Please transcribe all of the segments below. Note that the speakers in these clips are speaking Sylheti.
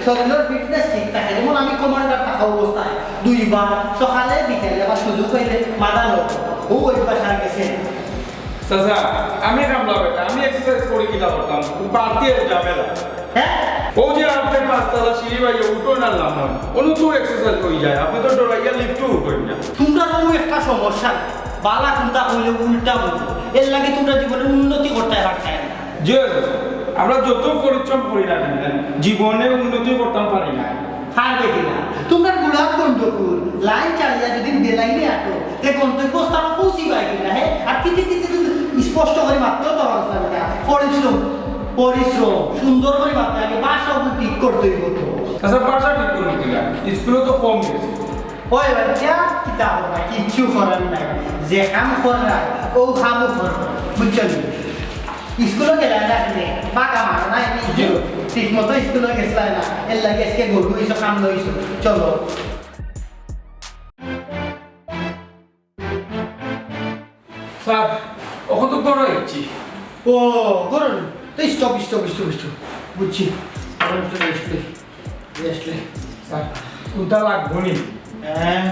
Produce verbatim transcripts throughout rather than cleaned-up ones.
শরীরর ফিটনেস ঠিক থাকে, যেমন আমি কমান্ডার থাকা অবস্থায় দুইবার সকালে বিকালে আবার সুযোগ পাইলে মাদানো, ও অভ্যাস আর গেছে। চাচা, আমি কামলা বেটা, আমি এক্সারসাইজ করি কিতা করতাম? বাড়তি এক ঝামেলা। হ্যাঁ? ও যে আপনি পাঁচতলা সিঁড়ি বাইয়া উঠইন আর লামইন, অনু তো এক্সারসাইজ অই যায়, আপনি তো ডরাইয়া লিফটও উঠইন না। তোমরা তো একটা সমস্যা, বালা কুন্তা কইলে উল্টা বুঝো, এর লাগি তোমরা জীবনে উন্নতি করতে পারতায় না। জি, চাচা, আমরা যত পরিশ্রম করি না কেন, জীবনে উন্নতি করতাম পারি না। পারবে কিনা? তোমরা গুড়া গন্ডকুর, লাইন চালিয়া যদি বেলাইনে আটো, তে গন্তব্যস্থানে পৌঁছিবায় কিনা, হে? আর তি, তি, তি, তি, তি, স্পষ্ট করি মাততে তো পারছ না বেটা। পরিশ্রম, পরিশ্রম, সুন্দর করি মাততে আগে ভাষা ঠিক করতে অইব তো। আচ্ছা, ভাষা ঠিক করবি কিনা? স্কুলে তো কম গেছে। ওই বাচ্চা, কিতা করবা? কিচ্ছু করার নাই। যে কাম কররা, ও কামও কররা। বুঝছো নি? স্কুলে গেলায় না কেনে? বাঁকা মারো না, এমনি জি। ঠিক মতো স্কুলে গেছলায় না। এর লাগি আজকে গরু অইছো, কাম লইছো। চলো। স্যার, অখন তো ঘরো আইছি। ও, ঘরো নি? তো stop, stop, stop, stop। বুঝছি। ঘরো একটু rest লই। Rest লই। স্যার, কুন্তা লাগবো নি? হ্যাঁ,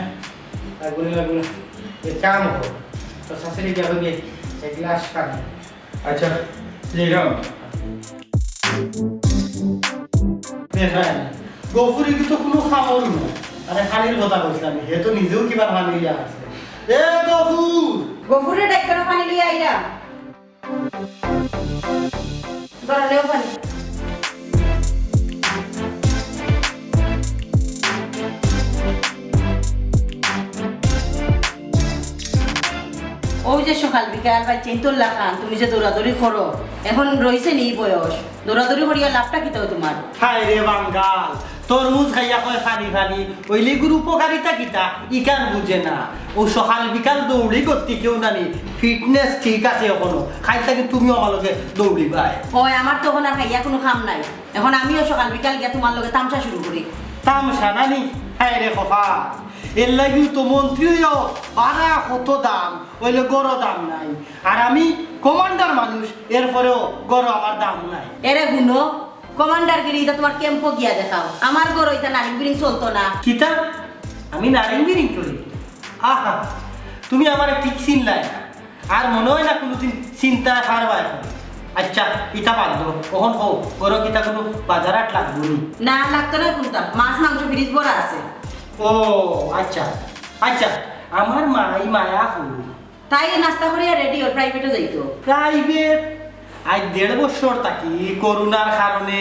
লাগবো নি, লাগবো নি। এক কাম কর, তোর শাশুড়ি যাবে গিয়ে এক গ্লাস পানি। আচ্ছা, নিলাম। বেটায়, গফুরে কিন্তু কুনু কামর না। আরে, পানির কথা কইছলাম, হে তো নিজেউ কিবা পানি লইয়া আছে। এ গফুর! গফুররে ডাক, কেনে পানি লইয়া আইরা? ধরো, নেও পানি। অউ যে সকাল বিকাল বাচ্চাইন্তর লাখান তুমি যে দৌড়াদৌড়ি করো, এখন রইছে নি বয়স? দৌড়াদৌড়ি করিয়া লাভটা কিতা তুমার? হায় রে বাঙ্গাল, তরমুজ খাইয়া কয় পানি পানি, অইলে ইগুর উপকারিতা কিতা? ইখান বুঝে না। অউ সকাল বিকাল দৌড়ি করতে কেউ নানি, ফিটনেস ঠিক আছে অখনো। কাইল থাকি তুমিও আমার লগে দৌড়িবায়। অয়, আমার তো অখন আর খাইয়া কুনু কাম নাই। অখন আমিও সকাল বিকাল গিয়া তুমার লগে তামশা শুরু করি। তামশা নানি? হায় রে খোকা, এর লাগিউ তো মন্ত্রী অইয়াও বারা কত দাম, অইলে ঘরো দাম নাই। আর আমি কমান্ডার মানুষ, এরপরেও ঘরো আমার দাম নাই। এরে হুনো, কমান্ডারগিরি ইতা তুমার ক্যাম্পো গিয়া দেখাও। আমার ঘরো ইতা নারিং বিরিং চলতো না। কিতা? আমি নারিং বিরিং করি? আহা, তুমি আমারে ঠিক চিনলায় না। আর মনো অয় না কুনুদিন চিনতায় পারবায়। আচ্ছা, ইতা বাদ দেও। অখন কও, ঘরো কিতা কুনু বাজার হাট লাগবো নি? না, লাগতো না কুন্তা। মাছ মাংস ফ্রিজ ভরা আছে। ও, আচ্ছা। আচ্ছা, আমার মাই মায়া কই? তাই নাস্তা করিয়া রেডি অর, প্রাইভেটো যাইতো। প্রাইভেট? আইজ দেড় বছর থাকি করোনার কারণে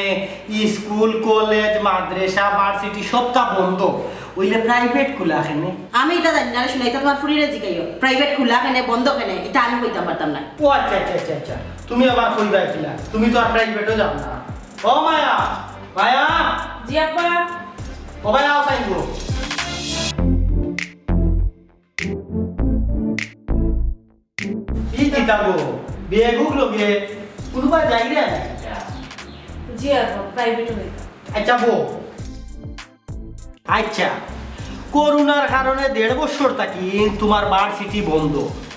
স্কুল, কলেজ, মাদ্রাসা, ভার্সিটি সবতা বন্ধ। অইলে প্রাইভেট খুলা কেনে? আমি ইতা জানি না রে, শুনাইতা তুমার ফুরিরে জিকাইও। প্রাইভেট খুলা কেনে, বন্ধ কেনে, ইতা আমি কইতাম পারতাম না। ও আচ্ছা, আচ্ছা, আচ্ছা, আচ্ছা। তুমি আবার কইবায় কিলা? তুমি তো আর প্রাইভেটো যাও না। ও মায়া, মায়া। জি আব্বা। ও মায়া, আও চাইন গো। ই কিতা গো? ব্যাগ লগে কুনুবা যাইরে? জি আব্বা, প্রাইভেটো যাইতাম। আচ্ছা বউ। আচ্ছা, করোনার কারণে দেড় বছর থাকি তুমার ভার্সিটি বন্ধ,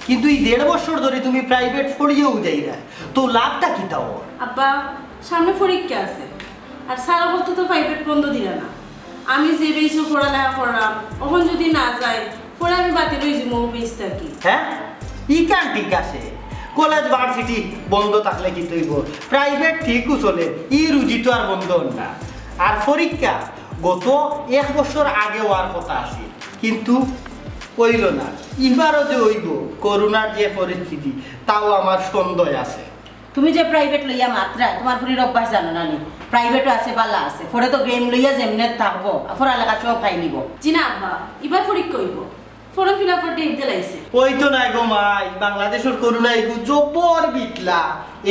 কিন্তু ই দেড় বছর ধরি তুমি প্রাইভেট পড়িয়াউ যাইরায়, তো লাভটা কিতা অর? আব্বা, সামনে পরীক্ষা আছে, আর স্যার অকলতে তো প্রাইভেট বন্ধ দিরা না। আমি যে বেইছো পড়ালেখা কররাম, অখন যুদি না যাই, পরে আমি বাতিল অইযিমু অউ বেইছ থাকি। হ্যাঁ, ইখান ঠিক আছে, কলেজ ভার্সিটি বন্ধ থাকলে কিতা অইবো, প্রাইভেট ঠিকউ চলে, ই রুজি তো আর বন্ধ অর না। আর পরীক্ষা গত এক বছর আগে অওয়ার কথা আছিল, কিন্তু অইলো না। ইবারও যে অইবো, করোনার যে পরিস্থিতি, তাও আমার সন্দেহ আছে। তুমি যে প্রাইভেট লইয়া মাতরায়, তুমার ফুরির অভ্যাস জানো না নি? প্রাইভেটও আছে, বালা আছে, পরে তো গেম লইয়া যেমনে থাকবো, পড়ালেখা সব খাই নিবো। জি না আব্বা, ইবার পরীক্ষা অইবো, ফর্ম ফিল আপর ডেট দিলাইছে। অইতো নায় গো মাই, বাংলাদেশর করোনা ইগু জবর বিটলা।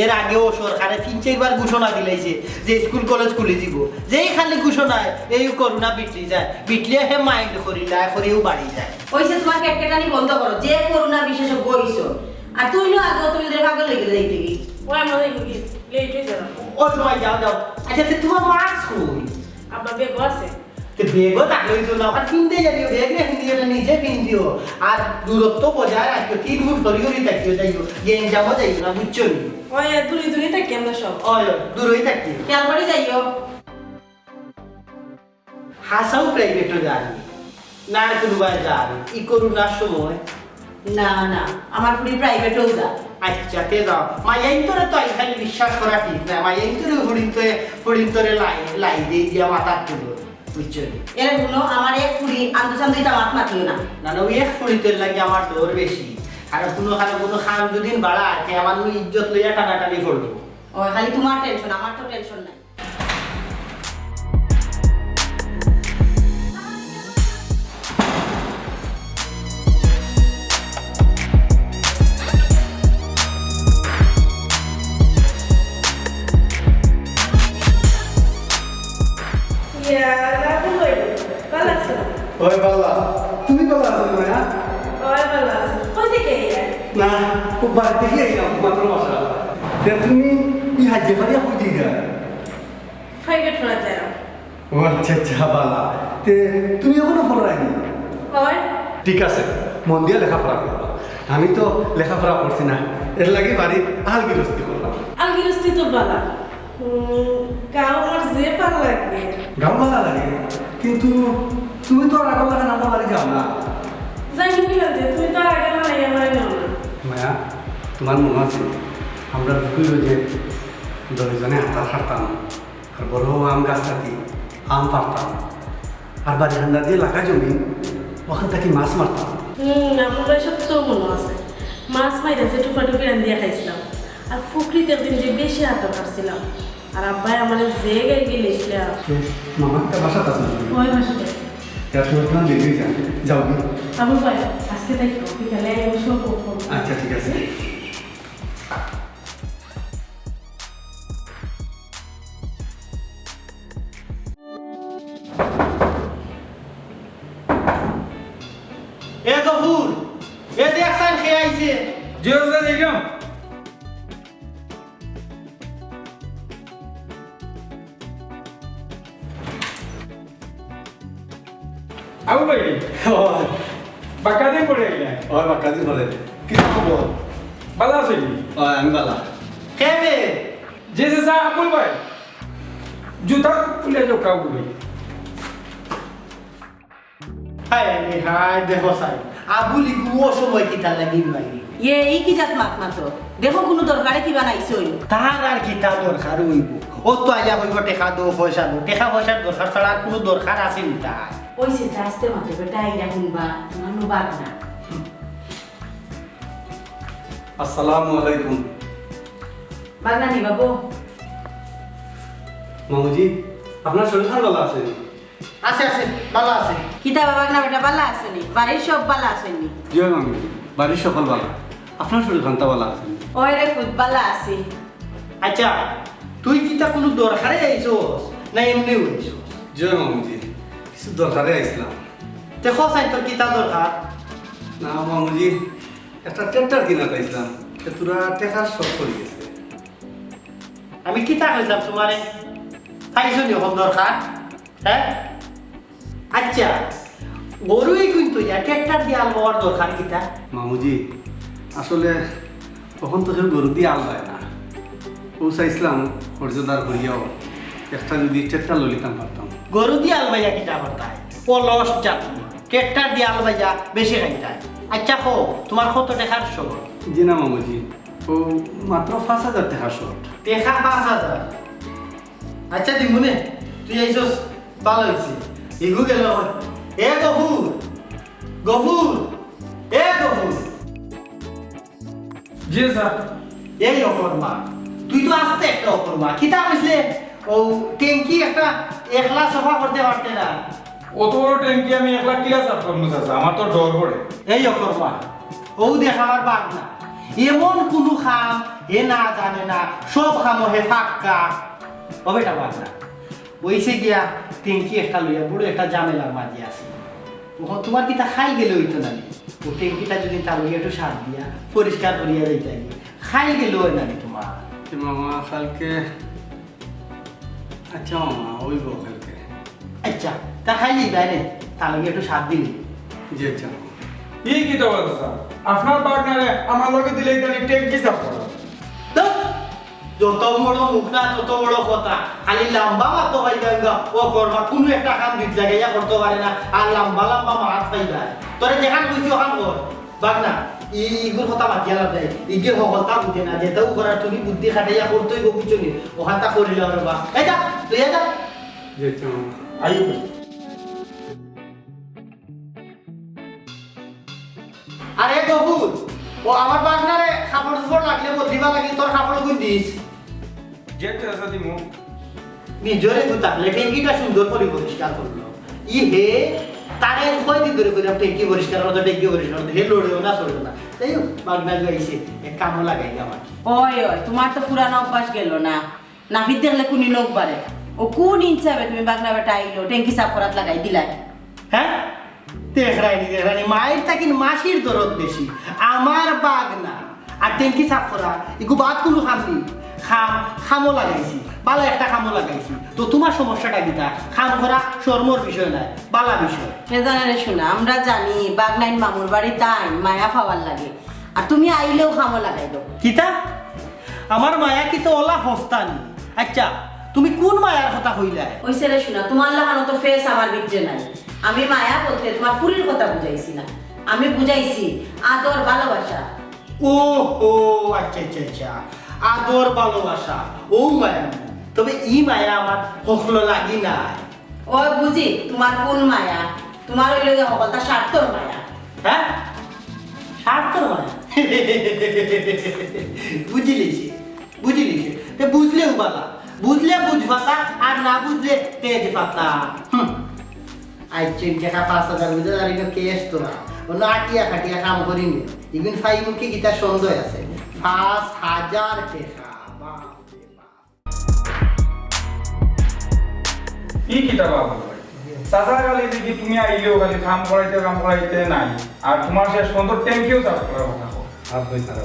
এর আগেও সরকারে তিন চাইরবার ঘোষণা দিলাইছে যে স্কুল কলেজ খুলি যিবো। যেই খালি ঘোষণায় এই করোনা বিটলি যায়, বিটলিয়া হে মাইন্ড করিলায়, করিউ বাড়ি যায়। অইছে, তুমার কেটকেটানি বন্ধ করো, যে করোনা বিশেষজ্ঞ অইছো। আর তুই নু আগে তুমি রে পাগল অইগেলে যাইতে কি? ও আমরা যাইমু কি? লেট অইছে না। ও মাই, যাও, যাও। আচ্ছা, তে তুমার মাস্ক কই? আব্বা, ব্যাগো আছে। তে ব্যাগো থাকলে অইতো না, আর ফিন্দে যাইও, ব্যাগ রে ফিন্দিও না, নিজে ফিন্দিও। আর দূরত্ব বজায় রাখিও, তিন ফুট হরি হরি থাকিও, যাইও, গেঞ্জামো যাইও না, বুঝছো নি? ওই, দূরে দূরে থাকি আমরা সব। ওই, ওই, দূরেই থাকি। খেয়াল করি যাইও। হাছাউ প্রাইভেটো যার নি? না, আর কুনুবায় যার নি? ই করোনার সময়? না, না, আমার ফুড়ি প্রাইভেটেও যার। আচ্ছা, তে যাও। মাইয়াইন্তরে তো আইজকাইল বিশ্বাস করা ঠিক না। মাইয়াইন্তরে ফুড়িন্তরে, ফুড়িন্তরে লাই, লাই দেই দিয়া মাথাত তুলো। বুঝছো নি? এরে হুনো, আমার এক ফুড়ি আন্দু সান্দু ইতা মাত মাতিও না। না, না, অউ এক ফুড়িন্তর লাগি আমার ডর বেশি। আর কুনু কারণে কুনু কাম যদি বাড়ায়, তে আমার নু ইজ্জত লইয়া টানাটানি করবো। ও, খালি তুমার টেনশন, আমার তো টেনশন নাই। ইয়া, রাহুল ভাই, ভালা আছো? ওই ভালা, তুমি ভালা আছো নি মায়া? ওই ভালা আছি। কই থাকি আইলা? না, ও বাড়ি থাকি আইলাম, মাত্র বাসা। তে তুমি ই হাজ্জে বাড়ি কই যাইরা? প্রাইভেট পড়া যাই। ও আচ্ছা, আচ্ছা, ভালা। তে তুমি অখনো পড়রায় নি? ওই। ঠিক আছে, মন দিয়া লেখাপড়া করো। আমি তো লেখাপড়া করছি না, এর লাগি বাড়িত আল গিরস্তি করলাম। আল গিরস্তি তো ভালা। উম, গাঁও আমার যে ভালা লাগে। গাঁও ভালা লাগে? কিন্তু তুমি তো আর আগর লাখান আমরার বাড়ি যাও না। যাই হোক, কি লাগে? তুমি তো আর আগর লাখান আইয়া আমারে নেও না। মায়া, তুমার মনো আছে, আমরা পুকুরো যে দুইজনে হাতার কাটতাম, আর বড় আম গাছ থাকি আম পাড়তাম, আর বাড়ি কান্দা দিয়া লাগা জমি, অখান থাকি মাছ মারতাম। হুম, আমার সব তো মনো আছে। মাছ মাইরা যে টুফা টুফি রান্দিয়া খাইছিলাম, আর পুকুরিত একদিন যে বেশি হাতার কাটছিলাম, আর আব্বায় আমারে যে গাইল গাইল দিছিলা। এ, মামা, একটা বাসাত আছে। ওই বাসাত আছে। তে তুমি একটু দেরি অই যাও, যাও গি। আবু ভাই, আজকে দেখো, বিকালে আইবো সব ফোন। আচ্ছা, ঠিক আছে। এ গফুর, এ দেখ সাইন কে আইছে। জি, ওস্তাদ, এই নাও। আবু ভাই। ও। বাক্কা দিন পরে আইলা। ও, বাক্কা দিন পরে। কিতা খবর? ভালা আছো নি? ও, আমি ভালা। কে বে? জি চাচা, আবুল ভাই। জুতা খুলে যাও, আবুল ভাই। হায় রে হায়, দেখো সাই, আবুল ইগু অসময় কিতা লাগি নাই। ইয়ে, ই কি জাত মাত মাতো? দেখো, কুনু দরকারে কিবা নাইছইন। তার আর কিতা দরকার অইবো? ও তো আইয়া কইবো, "টেকা দেও, পয়সা দেও।" টেকা পয়সার দরকার ছাড়া আর কুনু দরকার আছে নি তার? ওই সে আস্তে মাতো, বেটা, ইরা হুনবা, তুমার নু বাদ না। আসসালামু আলাইকুম। বাগনা নি বাবু? মামুজি, আপনার শরীর খান ভালা আছে নি? আছে, আছে, ভালা আছে। কিতা বাবা, না বেটা, ভালা আছে নি? বাড়ির সব ভালা আছে নি? জি অয় মামুজি, বাড়ির সকল ভালা। আপনার শরীর খানতা ভালা আছে নি? ওই রে পুত, ভালা আছি। আচ্ছা, তুই কিতা কুনু দরকারে আইছস না এমনেউ আইছস? জি অয় মামুজি, কিছু দরকারে আইছিলাম। তে ক চাই তোর কিতা দরকার? না মামুজি, একটা ট্রাক্টর কিনাত আইছিলাম, তে থুড়া টেকার শর্ট পড়ি গেছে। আমি কিতা কইছিলাম তুমারে? চাইছো নি অখন দরকার? হ্যাঁ? আচ্ছা, গরু ইগুইন থইয়া ট্রাক্টর দিয়া আল বাওয়ার দরকার কিতা? মামুজি, আসলে অখন তো কেউ গরু দিয়া আল বায় না। অউ চাইছিলাম কর্জদার করিয়াও একটা যদি ট্রাক্টর লইলিতাম পারতাম। গরু দিয়া আল বাইয়া কিতা করতায়? অলস জাতি। ট্রাক্টর দিয়া আল বাইয়া বেশি খাইতায়। আচ্ছা কও, তুমার কত টেকার শর্ট? জি না মামুজি, অউ মাত্র পাঁচ হাজার টেকার শর্ট। টেকা পাঁচ হাজার? আচ্ছা, দিমুনে, তুই আইছস, ভালা অইছে। ইগু গেল। এ গফুর, গফুর, এ গফুর। জি স্যার। এই অকর্মা, তুই তো আস্তে একটা অকর্মা। কিতা কইছলে? অউ ট্যাঙ্কি একটা একলা সাফা করতে পারতে না। অত বড় ট্যাঙ্কি আমি একলা কিলা সাফ করমু চাচা? আমার তো ডর করে। এই অকর্মা, অউ দেখ আমার বাগনা, এমন কুনু কাম হে না জানে না, সব কামো হে ফাক্কা। ও বেটা বাগনা, অইছে গিয়া ট্যাঙ্কি একটা লইয়া বড় একটা ঝামেলার মাঝে আছি। অখন তুমার কিতা কাইল গেলে অইতো না নি? অউ ট্যাঙ্কিটা যদি তার লইয়া একটু সাফ দিয়া পরিষ্কার করিয়া যাইতায়, কাইল গেলে অয় না নি তুমার? এ মামা, কাইলকে আচ্ছা মামা, অইবো কাইলকে। আচ্ছা, তা কাইল যাইবায় নে, তার লগে একটু সাফ দিলে। জি আচ্ছা। ই কিতা কথা স্যার? আপনার বাগনারে আমার লগে দিলে ইতানি ট্যাঙ্কি সাফ করো। তো যত বড় মুখ না, তত বড় কথা। খালি লাম্বা মাত পাইবা গা, ও করবা, কুনু একটা কাম দুই জাগাইয়া করতো পারে না, আর লাম্বা লাম্বা মাত পাইবা। তোরে যেখান কইছি ওখান কর। বাগনা, ই-, ইগুর কথা বাদ দিয়া লাভ নাই। ইগে হকলতা বুঝে না, যেটাও করার তুমি বুদ্ধি খাটাইয়া করতোই গো, বুঝছো নি? ওখানটা করিলাও রে বা। এই যা, তুই এই যা। জি, আচ্ছা, মামা। আইও। আরে গফুর, ও আমার বাগনারে কাপড় চোপড় লাগলে বদলিবা লাগি তোর কাপড় গুন দিস। যে তো আছে দিমু। নিজরে তো তাহলে ট্যাঙ্কিটা সুন্দর করে পরিষ্কার করলো। ই হে, তারে কয়দিন ধরে কইলাম ট্যাঙ্কি পরিষ্কার করতে, ট্যাঙ্কি পরিষ্কার করতে, হে লড়েও না, চলেও না। যাই হোক, বাগনা যে আইছে, এক কামও লাগাই আমার। ওই, ওই, তোমার তো পুরানো অভ্যাস গেল না। নাপিত দেখলে কুনি নখ বাড়ে। ও কোন ইনসাফে তুমি বাগনা বেটা আইলো, ট্যাঙ্কি সাফ করাত লাগাই দিলাই? হ্যাঁ? তেহরানি, তেহরানি, মায়ের তাকিন মাসির দরদ বেশি। আমার বাগনা। আর ট্যাঙ্কি সাফ করা, ইগু বাদ কুনু কাম নি। কাম, কামও লাগাইছি। বালা একটা কামও লাগাইছি। তো তোমার সমস্যাটা কিতা? কাম করা শরমর বিষয় নায়, বালা বিষয়। হে জানে রে শোনা, আমরা জানি বাগনাইন মামুর বাড়ি তাই মায়া পাওয়ার লাগে। আর তুমি আইলেও কামও লাগাই দাও। কিতা? আমার মায়া কিতা ওলা হস্তানি? আচ্ছা, তুমি কোন মায়ার কথা কইলায়? ওই ছেলে শোনা, তোমার লাখানো তো ফেস আমার ভিতরে নাই। আমি মায়া বলতে তোমার ফুরির কথা বুঝাইছি না, আমি বুঝাইছি আদর ভালোবাসা। ও হো, আচ্ছা, আচ্ছা, আচ্ছা, আদর ভালোবাসা, ও মায়া। তবে ই মায়া আমার হকলো লাগি নাই। ও বুঝি, তোমার কোন মায়া? তোমার অইলো গিয়া হকলতা স্বার্থর মায়া। হ্যাঁ? স্বার্থর মায়া? বুঝিলিছে, বুঝিলিছে। তে বুঝলেও বালা। বুঝলে বুঝ পাতা, আর না বুঝলে তেজ পাতা। হুম। আইচ্ছা, টেকা পাঁচ হাজার বুঝে আর ইনো ক্যাশ তো না। অনো আটিয়া খাটিয়া কাম করি নে। ইগুন ফাইমুখে কিতা সন্দেহ আছে। পাঁচ হাজার টেকা। বাপ রে বাপ। ই কিতা বাবু ভাই? চাচা খালি দেখি তুমি আইলেও খালি কাম করাইতে, কাম করাইতে নাই। আর তোমার শেষ পর্যন্ত ট্যাঙ্কিও সাফ করার কথা কও। আর কই তারা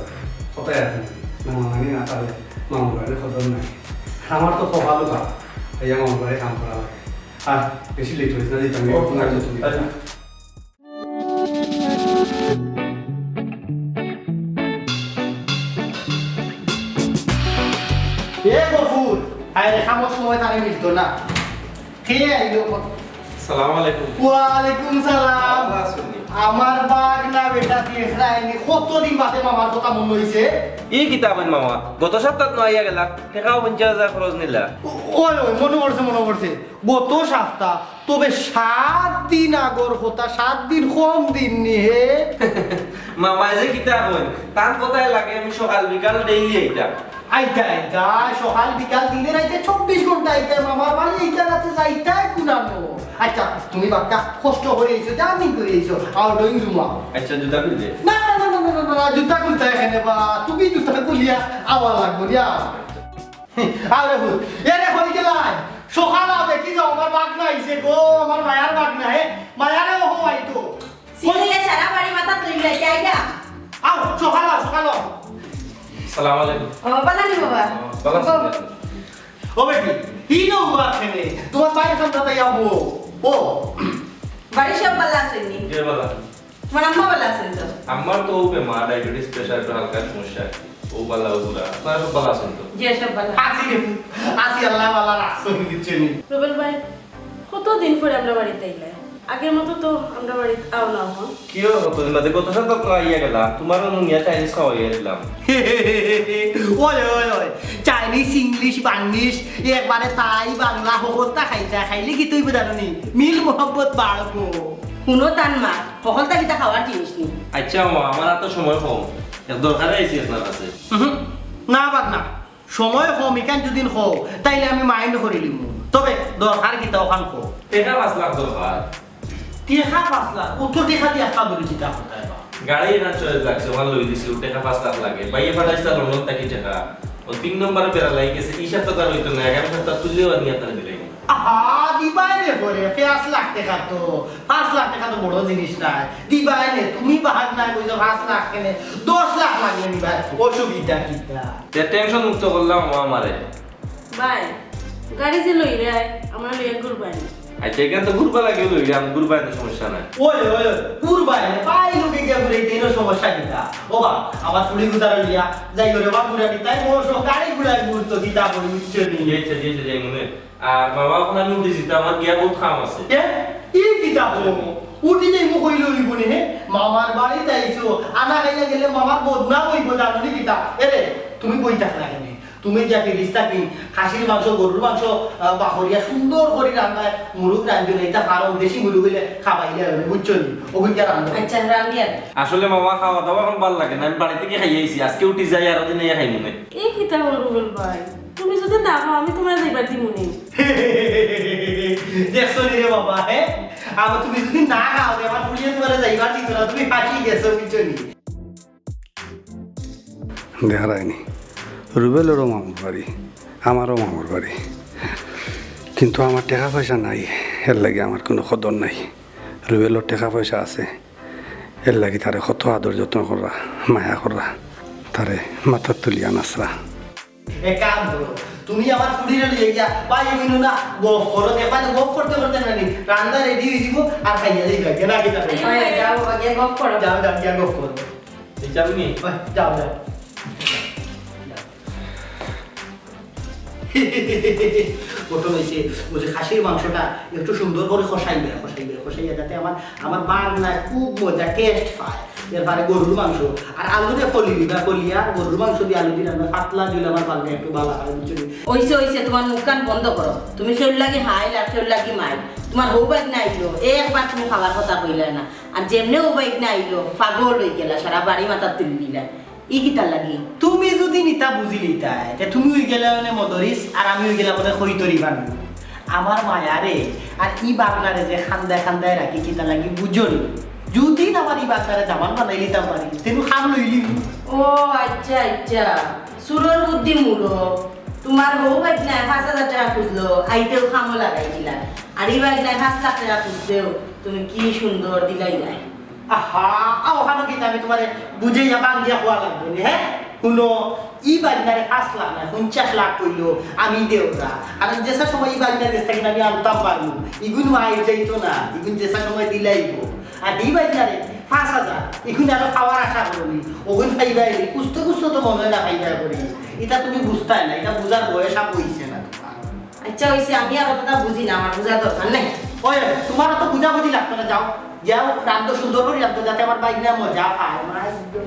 কোথায় আছে? না, আমি না পারলে মামুর বাড়ির খবর নাই। আমার তো কপালও খারাপ, এই মামুর বাড়ি কাম করা লাগে। আর বেশি লেট হয়েছে না, দিতাম ও, আচ্ছা, আচ্ছা। এ গফুর, আরে কামর সময় তারে মিলতো না। কে আইলো? সালাম আলাইকুম। ওয়ালাইকুম সালাম। ভালা আছইন নি? আমার বাগনা বেটা, তুই এখানে আইনি। কতদিন বাদে মামার কথা মনে হইছে? ই কিতা কইন মামা? গত সপ্তাহত নু আইয়া গেলা, টেকাও পঞ্চাশ হাজার খরচ নিলা। ও-, ওই, ওই, মনে পড়ছে, মনে পড়ছে। গত সপ্তাহ, তবে সাত দিন আগর কথা, সাত দিন কম দিন নি হে। মামায় যে কিতা কইন, তান কথায় লাগে আমি সকাল বিকাল ডেইলি আইতাম। আইতা, আইতা, সকাল বিকাল দিনে রাইতে চব্বিশ ঘন্টা আইতা, মামার বাড়ি আইতা, রাতে যাইতায় কুনানো। আচ্ছা, তুমি বাক্কা কষ্ট করি আইছো, জার্নি করি আইছো, আও ড্রয়িং রুমো আও। আচ্ছা, জুতা খুলবে? না, না, না, জুতা খুলতায় কেনে বা, তুমি জুতা খুলিয়া আওয়া লাগবো, যাও। আরে ভূত, এরে কই গেলায়? সকাল আও দেখি যাও, আমার বাগনা আইছে গো, আমার মায়ার বাগনা, হে, মায়ারে ও আইতো। সিরিয়া সারা বাড়ি মাথা তুই লাই যাই না। আও, সকাল আও, সকাল আও। সালাম আলাইকুম। ও, বালা নি বাবা? বালা আছি। ও বেটি, ই নো বাবা খেলে, তোমার বাইরে খান দাদা যাবো। ও। বাড়ি সব বালা আছইন নি? কে বালা? তোমার আম্মা বালা আছইন তো? আমার তো ও বেমার, ডায়াবেটিস, প্রেশার, একটু হালকা সমস্যা আর কি। ও বালা, ও বুড়া। আপনারা সব বালা আছইন তো? জি, সব বালা। আছি রে, আছি, আল্লায় বালা রাখছইন, বুঝছো নি? রুবেল ভাই, কতদিন পরে আমরার বাড়িত আইলায়? আগের মতো তো আমরার বাড়িত আও না অখন। কিও, কতদিন বাদে? গত সপ্তাহ তো আইয়া গেলা, তোমারও নুনিয়া চাইনিজ খাওয়াইয়া দিলাম। ওই, ওই, ওই, চাইনিজ, ইংলিশ, বাংলিশ, একবারে তাই বাংলা, হকলতা খাইতা, খাইলে কিতা অইবো জানো নি? মিল মহব্বত বাড়বো। হুনো তান মা, হকলতা কিতা খাওয়ার জিনিস নি। আচ্ছা মামা, আমার অত সময় কম, এক দরকারে আইছি আপনার কাছে। উহুম, না বাদ না, সময় কম, ইখান যুদি কও, তাইলে আমি মাইন্ড করিলিমু। তবে দরকার কিতা অখান কও। টেকা পাঁচ লাখ দরকার। টেকা পাঁচ লাখ? অত টেকা দি একটা দড়ি কিতা করতায় বা? গাড়ি না চয়েস লাগছে, অখান লই দিছি, ও টেকা পাঁচ লাখ লাগে। ভাইয়ে পাঠাইছলা লন্ডন থাকি টেকা। ও তিন নম্বরে বেড়া লাগি গেছে, ই সপ্তাহ তো আর অইতো না, আগামী সপ্তাহ তুললেও আমি আপনারে দিলাইমু। আহা, দিবায় নে পরে, পাঁচ লাখ টেকা তো, পাঁচ লাখ টেকা তো বড় জিনিস নায়। দিবায় নে, তুমি বাহার নায় কইছো পাঁচ লাখ কেনে, দশ লাখ লাগলে দিবায়, অসুবিধা কিতা? তে টেনশন মুক্ত করলাম ও আমারে। ভাই, গাড়ি যে লইরায়, আমারে লইয়া ঘুরবায় নি। আচ্ছা, এখান তো ঘুরবা লাগে লই, আমি ঘুরবা এনে সমস্যা নাই। ওই, ওই, ওই, ঘুরবা এনে, ভাই লোকে গিয়া ঘুরে, এতে এনে সমস্যা কিতা? ও বা, আমার ফুড়ি গুতারা লইয়া, যাই করে বা ঘুরানি, তাই বড় সব গাড়ি ঘুরাই ঘুরতো, কিতা বলি, বুঝছো নি? জি, আচ্ছা, জি, আচ্ছা, যাই মনে। আর মামা, এখন আমি উঠি যিতা, আমার গিয়া বহুত কাম আছে। এ? ই কিতা হো? উঠি যাই মু কইলে অইব নি, হে? মামার বাড়িত আইছো, আনা খাইয়া গেলে মামার বদনাম অইব, জানো নি কিতা? এরে, তুমি বই থাক না কেনে? তুমি যা ফিরিস্তা কি খাসির মাংস, গরুর মাংস, আহ, বাহরিয়া সুন্দর করি রান্নায় মুরুগ রান্ধি না, এটা ফার্ম দেশি মুরুগ হইলে খাবাইলে হবে, বুঝছো নি? ওগুন কে রান্ধো। আচ্ছা, রান্ধিয়া। আসলে মামা, খাওয়া দাওয়া এখন ভালা লাগে না, আমি বাড়িত থাকি খাইয়া আইছি, আজকে উঠি যাই, আরো দিন আইয়া খাইমু নে। এই কিতা করো রুবেল ভাই, তুমি যদি না খাও, আমি তোমার যাইবার দিমু নি। দেখছো নি রে বাবা, হ্যাঁ? আবার তুমি যদি না খাও, তে আমার ফুড়িয়ে তোমার যাইবার দিত না, তুমি ফাঁসি গেছো, বুঝছো নি? দেহরাইনি, রুবেলরও মামুর বাড়ি, আমারও মামুর বাড়ি, কিন্তু আমার টেকা পয়সা নাই, এর লাগি আমার কুনু কদর নাই। রুবেলর টেকা পয়সা আছে, এর লাগি তারে কত আদর যত্ন কররা, মায়া কররা, তারে মাথাত তুলিয়া নাচরা। এক কাম করো, তুমি আমার ফুড়িরে লইয়া গিয়া, ভাই, এগুলো না, গফ করো, দেখবা না, গফ করতে করতে না নি, রান্না রেডি হয়ে যাবো, আর খাইয়া যাইবা, কেনা কিতা খাইবা? হ্যাঁ, যাও, আগে গফ করো। যাও, যাও, গিয়া গফ করো। এই যাও নি? ওই, যাও, যাও। কত হয়েছে? ওই যে খাসির মাংসটা একটু সুন্দর করে কষাইবে, কষাইবে, কষাইয়া যাতে আমার, আমার বাগনায় খুব মজা, টেস্ট পায়। এরপরে গরুর মাংস, আর আলু দিয়ে ফলি দিবা, ফলিয়া গরুর মাংস দিয়ে আলু দিয়ে রান্না, পাতলা ঝোল আমার বাগনায় একটু ভালা পায়, বুঝছো নি? ওইছে, ওইছে, তোমার মুখখান বন্ধ করো। তুমি কেউর লাগি হাইল আর কেউর লাগি মাইল। তোমার হউ বাইগনা আইলো, একবার তুমি খাবার কথা কইলে না। আর যেমনে হউ বাইগনা আইলো, পাগল হয়ে গেলা, সারা বাড়ি মাথা তুলি দিলা। ই কিতার লাগি? তুমি যদি নিতা বুঝি লিতায়, তে তুমি ওই গেলে মানে মদরিস, আর আমি ওই গেলে মানে খৈতরি বানু। আমার মায়ারে, আর ই বাগনারে যে খান্দায় খান্দায় রাখি কিতার লাগি বুঝো নি? যদি না আমার ই বাগনারে দামান বানাই লিতাম পারি, তেনু খাম লইলি। ও আচ্ছা, আচ্ছা, সুরর বুদ্ধি মূলো। তোমার হউ বাইগনায় পাঁচ হাজার টেকা খুঁজলো, আইতেও খামো লাগাই দিলা। আর ই বাইগনায় পাঁচ লাখ টেকা খুঁজতেও তুমি কি সুন্দর দিলাই নাই। আহা, আও, ওখানে কিন্তু আমি তোমারে বুঝাইয়া বান্ধিয়া খোয়া লাগবে নি, হ্যাঁ? হুনো, ই বাগনারে পাঁচ লাখ না, পঞ্চাশ লাখ কইলো, আমি দেও না। আর যেসা সময় ই বাগনার গেছ থাকি আমি আনতাম পারবো, ইগুন মাইর যাইতো না, ইগুন যেসা সময় দিলাইবো। আর ই বাগনারে পাঁচ হাজার, ইগুন আরো খাওয়ার আশা করো নি, ওগুন পাইবায় নি, কুস্তে কুস্তে তো মনে হয় না পাইবায় করি। এটা তুমি বুঝতায় না, এটা বুঝার বয়স আর হইছে না তোমার। আচ্ছা, হইছে, আমি আর অতটা বুঝি না, আমার বুঝার দরকার নাই। ওই, তোমার অত বুঝাবুঝি লাগতো না, যাও। যাও, রান্ধো সুন্দর করি রান্ধো, যাতে আমার বাইগনা মজা পায়। মাই গো,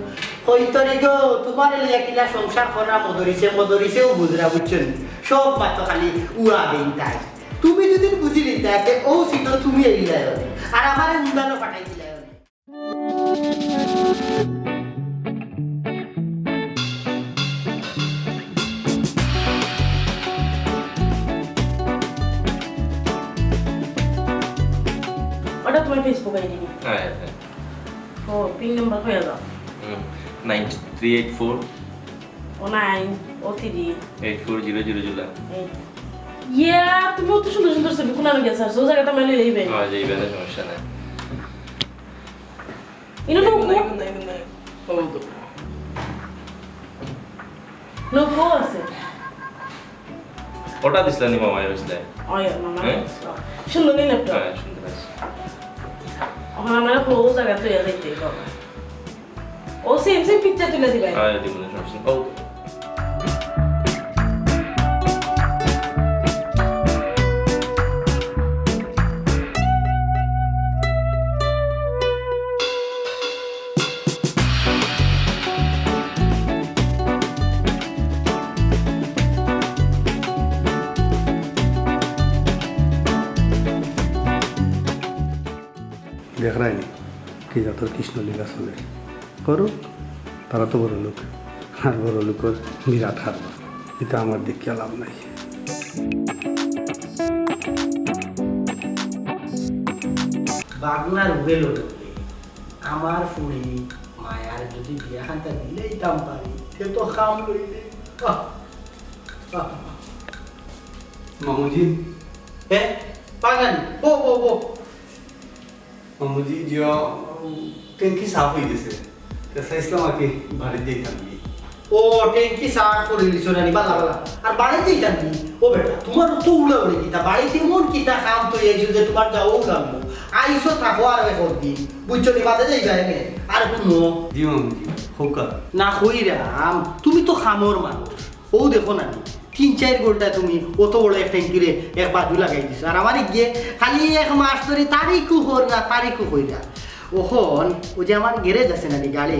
কইতরি গো, তোমার লইয়া কিলা সংসার করা মদরিছে, মদরিছেও বুঝরা, বুঝছো নি? সব মাত্র খালি উয়া বেইন তাই। তুমি যদি বুঝি নিতায়, তে ও সিটো তুমি এলিলায় অনে। আর আমারে উন্দানো পাঠাই দিলায় অনে। ওটা তোমার Facebook আইডি নি? হ্যাঁ, হ্যাঁ। ও, পিন নাম্বার কইয়া দাও। Hmm, nine three eight four. Oh nine, oh three. Eight four zero zero zero. Yeah, তুমি অত সুন্দর সুন্দর ছবি কোন আনো গেছো? ও জায়গাটা মেলে লইবে। হ্যাঁ, যাইবে না, সমস্যা নাই। ইনো তো নাই, নাই, নাই, নাই। ও তো। নৌকো আছে। ওটা দিছলা নি মামা, ওই দিছলা? ওই মামা। হ্যাঁ? সুন্দর নি ল্যাপটপ? হ্যাঁ, সুন্দর আছে। ওখানে আমরা পুরো জায়গা তৈরি দেখতে পাবো। ও সেম সেম পিকচার তুলে দিবে। হ্যাঁ, দিব না, সমস্যা নেই। ও। দেখরায়নি, কি জাতর কৃষ্ণলীলা চলে। করুক, তারা তো বড় লোক, আর বড় লোকর বিরাট কারবার। এটা আমার দেখিয়া লাভ নাই। বাগনার উবে লড়বে। আমার ফুড়ি মায়ার যদি বিয়া খান্তা দিলেইতাম পারি, তে তো খাম লইলে। আহ, আহ। মামুজি। এ, পাগলানি, বো, বো, বো। মামুজি, জিও, ট্যাঙ্কি সাফ হয়ে গেছে। তো চাইছিলাম আর কি বাড়ি যাইতাম কি। ও, ট্যাঙ্কি সাফ করি দিছো নানি, বালা বালা। আর বাড়িত যাইতায় নি? ও বেটা, তুমার অত উড়াউড়ি কিতা? বাড়িত এমন কিতা কাম থইয়া আইছো যে তুমার যাওয়াউ লাগবো? আইছো থাকো আর এক দিন, বুঝছো নি? বাদে যাইবায় নে। আর হুনো। জি মামুজি, কউক্কা। না কইরাম, তুমি তো কামর মানুষ। অউ দেখো নানি, তিন চাইর ঘন্টা তুমি অত বড় এক ট্যাঙ্কিরে এক বাজু লাগাই দিছো। আর আমারে গিয়া খালি এক মাস ধরি তারিখও কর না, তারিখও কইরা। অখন অউ যে আমার গ্যারেজ আছে নানি, গাড়ি,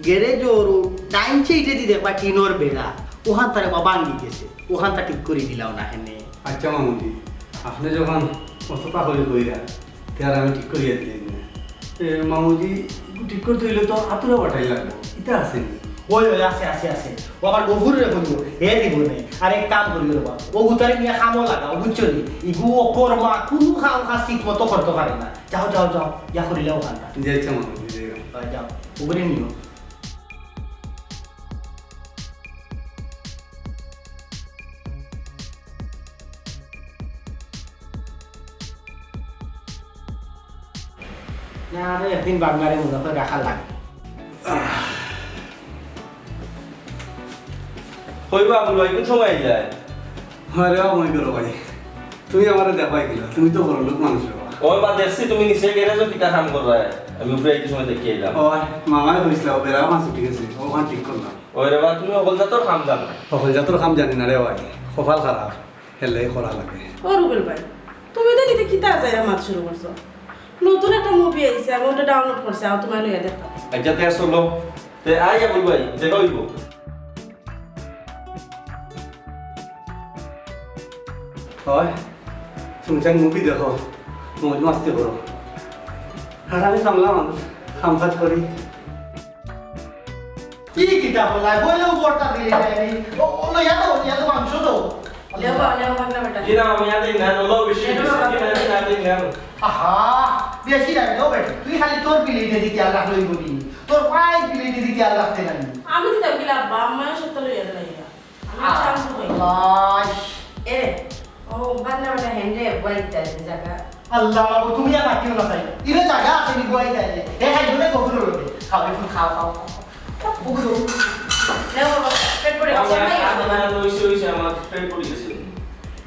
গ্যারেজর ডাইন সাইডেদি দেখবা টিনর বেড়া, অখানতা রে বা ভাঙ্গি গেছে, অখানতা ঠিক করি দিলাও না কেনে। আচ্ছা মামুজি, আপনে যখন অততা করি কইরা, তে আর আমি ঠিক করিয়া দিলাম না। এ, মামুজি, ঠিক করতে অইলে তো আতুরা বাটাই লাগবো, ইতা আছে নি? ওই, ওই, আছে, আছে, আছে। ও আমার গফুররে কইবো, হে দিবো নে। আর এক কাম করিও রে বা, অউ গুতারে নিয়া কামো লাগাও, বুঝছো নি? ইগু অকর্মা, কুনু কাম কাজ ঠিক মতো করতো পারে না। যাও, যাও, যাও, ইয়া করিলাও অখানতা। জি, আচ্ছা মামুজি, জি। হয়, যাও, অগুরে নিও। না, আরো একদিন বাগনারে মনে হয় রাখা লাগে। কই বা, আবুল ভাই, কুন সময় আইলায়? আরে, ও মনে করো ভাই, তুমি আমারে দেখাই দিলা, তুমি তো বড় লোক মানুষ রে বা। ওই বা, দেখছি তুমি নিচে গ্যারেজো কিতা কাম কররায়, আমি উপরে একটু সময় দেখি আইলাম। ও, মামায় কইছিলা, ও বেড়া মাছ উঠি গেছে, ও ওখান ঠিক করলাম। ওই রে বা, তুমি হকল জাতর কাম জানো? হকল জাতর কাম জানি না রে ভাই, কপাল খারাপ, হেলে করা লাগে। ও রুবেল ভাই, তুমি তো কিতা কিতা যাইয়া মাত শুরু করছো। নতুন একটা মুভি আইছে, আমি ওটা ডাউনলোড করছি, আমি তোমায় লইয়া দেখতাম। আচ্ছা, তে চলো। তে আই আবুল ভাই, দেখা অইবো। হয়, তুমি চাই মুভি দেখো, মজ মাস্তি করো। আর আমি সামলা মানুষ, কাম কাজ করি। কি কিতা বলা? বইলে উপরটা দিলে যায়নি। ও, ও, লইয়া তো, লইয়া তো মাংস তো। লেও বা, লেও ভাগনা বেটা। জি না, আমি আর দিই না, ওলাও বেশি লেও বেশি, বাবা। জি না, জি না, জি না। আহা, বেশি লাগে ও বেটা। তুই খালি তোর প্লেটে দি খেয়াল রাখলেই বলি। তোর পায়ের প্লেটে দি খেয়াল রাখতে নাই। আমি তো দেখি আব্বা, আম্মা সত্য লইয়া দিলাই। আমি চান্স হই। আল্লাহ। এ, ও, ভাগনা বেটা হেন্ডে বইতে জায়গা। আল্লাহ, বাবু, তুমি আর মাতিও না, তাই। ইরে জায়গা আছে নি, বই দেয়। এ, খাই, ধরে গফুর হলো রে। খাও, একটু খাও, খাও, খাও। খাও, বুক ধরো। নে বাবা, পেট ভরে না, খাও, না, খাই না, খাও। না, না, হইছে, হইছে, আমার পেট ভরে গেছে।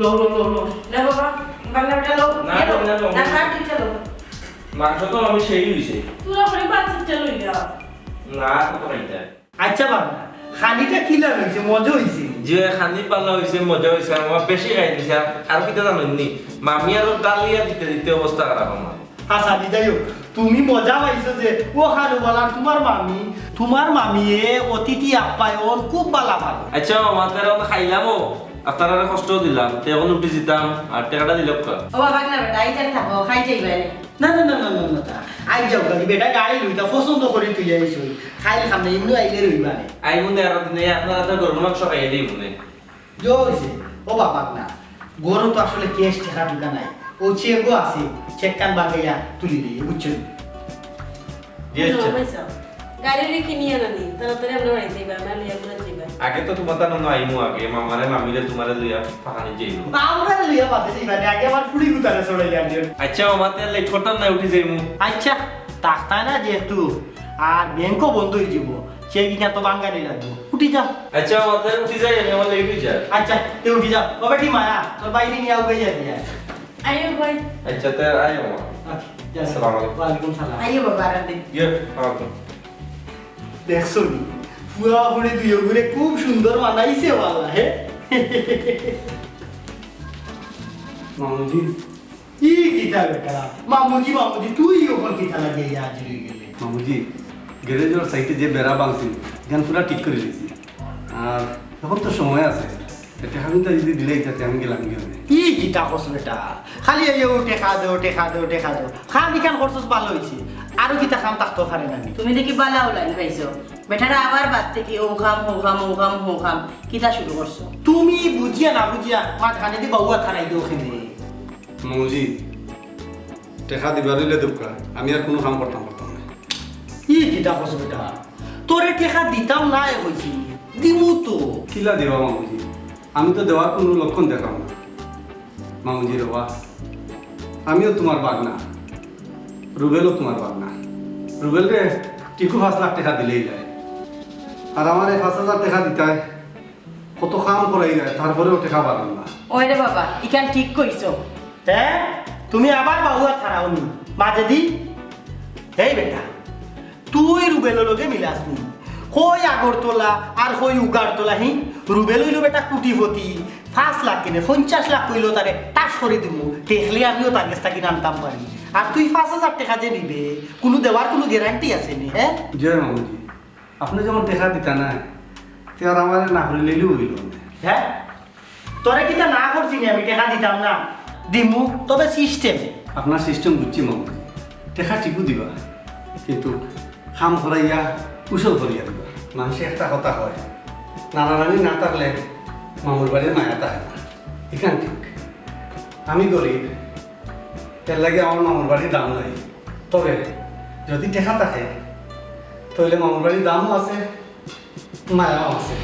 লো, লো, লো, লো। নে বাবা, বাংলা বেটা লো। না, নে লো। না, না, না, না। না, না, ঠিক লো। মাংস তো আমি সেই হইছে। তোরা করে বাচ্চা লইয়া। না, তো খাইতে। আচ্ছা বাবা, খানিটা কিলা হইছে, মজা হইছে? জি, খানি ভালা হইছে, মজা হইছে, আমার বেশি খাই দিছে, আর কিতা জানইন নি? মামি আরো ডালিয়া দিতে দিতে অবস্থা খারাপ আমার। আচ্ছা, দি যাই হোক, তুমি মজা পাইছো যে, ও খালু বলার তোমার মামি, তোমার মামিয়ে অতিথি আপ্যায়ন খুব ভালা পারে। আচ্ছা, মামা, তারা তো খাইলামও, আপনারারে কষ্ট দিলাম, তে এখন উঠি যিতাম, আর টেকাটা দিলাম কা? ও বাবা, না বেটা, এই যে থাকো, খাই যাইবে। না, না, না, না, না, না, না। আইজ যাও, খালি বেটা গাড়ি লইতা পছন্দ করি তুই আইস ওই। খাইল খাম না, এমনি আইলে রইবা নে। আই মনে আর দিনে আপনারা তো গরুর মাংস খাইয়ে দিই মনে। জো হইছে, ও বাবা না। গরু তো আসলে ক্যাশ টেকা টুকা নাই। ও চেকও আছে, চেক কান বাগাইয়া তুলি দিই, বুঝছো? জি, আচ্ছা। না, ভাই সাহেব, গাড়ি রে কিনিয়া না নি, তাড়াতাড়ি আমরা বাড়িতে যাইবা, আমরা লইয়া ঘুরে যাইবা। আগে তো তোমার তার নয় আইমু আগে, মামারে মামিরে তোমারে লইয়া ফাঁকানি যাইমু। আমরারে লইয়া বাদে যাইবা নে, আগে আমার ফুড়ি গুতারে চড়াইয়া আনিও। আচ্ছা, মামা, তে লেট করতাম না, উঠি যাইমু। আচ্ছা, থাকতায় না যেহেতু, আর ব্যাংকও বন্ধ হয়ে যাবো, সে কি তো বাঙ্গালি লাগবো। উঠি যা। আচ্ছা, মামা, তে উঠি যাই, আমি আমার লেট হয়ে যায়। আচ্ছা, তে উঠি যা। ও বেটি মায়া, তোর বাইরে নিয়ে আউগে যা দিয়া। আইও ভাই। আচ্ছা, তে আইও, মামা। আচ্ছা, যা। আসসালামু আলাইকুম। ওয়ালাইকুম সালাম। আইও বাবা, আরাম দে। ইয়ে, আসসালামু আলাইকুম। দেখছো নি? পুয়া পুরি দুইও ঘুরে খুব সুন্দর বানাইছে বালা, হে? মামুজি। ই কিতা বেটা? মামুজি, মামুজি, তুই ওখান কিতা লাগিয়ে ইয়া হাজির হয়ে গেলে? মামুজি, গ্যারেজর সাইডে যে বেড়া ভাঙছিল, ইখান পুরা ঠিক করে দিছি। আর এখন তো সময় আছে। তে টেকা কিন্তু যদি দিলে ইতাতে আমি গেলাম গিয়া। ই কিতা কস বেটা? খালি এই ও টেকা দেও, টেকা দেও, টেকা দেও। খাম ইখান খরচ ভালা হইছে। আরো কিতা খাম থাকতো পারে না নি? তুমি দেখি বালা লাইন পাইছো। বেটারা আবার বাদ থেকে ও খাম, ও খাম, ও খাম, ও খাম। কিতা শুরু করছো? তুমি বুঝিয়া না বুঝিয়া মাঝখানে দি বাউয়া থারাই দেও খেলে। মৌজি, টেকা দিবার হইলে দুঃখা, আমি আর কোনো কাম করতাম পারতাম না। ই কিতা কস বেটা? তোরে টেকা দিতাম না এ কইছি, দিমু তো। কিলা দিবা মামুজি? আমি তো দেওয়ার কোনো লক্ষণ দেখলাম না। মামুজি রে বা, আমিও তোমার বাগনা, রুবেলও তোমার বাগনা। রুবেল রে, টিকু পাঁচ লাখ টেকা দিলেই যায়। আর আমারে পাঁচ হাজার টেকা দিতায়, কত কাম করাইরায়, তারপরেও টেকা পাইরাম না। ওই রে বাবা, ইখান ঠিক কইছো। তে তুমি আবার বাউয়া থারাও নি মাঝেদি। এই বেটা, তুই রুবেলর লগে মিলাস নি। কই আগরতলা আর কই উগারতলা, হি? রুবেল অইলো বেটা কোটিপতি, পাঁচ লাখ কেনে পঞ্চাশ লাখ কইলো তারে টাস করি দিমু, দেখলে আমিও তার গেছ থাকি আনতাম পারি। আর তুই পাঁচ হাজার টেকা যে নিবে, কুনু দেওয়ার কুনু গ্যারান্টি আছে নি, হে? জি মামুজি, আপনে যখন টেকা দিতা নায়, তে আর আমারে না করিলাইলেও অইলো। হে? তোরে কিতা না করছি নি আমি টেকা দিতাম না? দিমু, তবে সিস্টেমে। আপনার সিস্টেম বুঝছি মামুজি, টেকা ঠিকউ দিবা, কিন্তু কাম করাইয়া, কুশল করিয়া দিবা। মানষে একটা কথা কয়, নানা নানি না থাকলে মামুর বাড়ির মায়া থাকে না। ইখান ঠিক। আমি গরিব, এরলাগি আমার মামুর বাড়ির দাম নাই। তবে যদি টেকা থাকে, তাইলে মামুর বাড়ির দামও আছে, মায়াও আছে।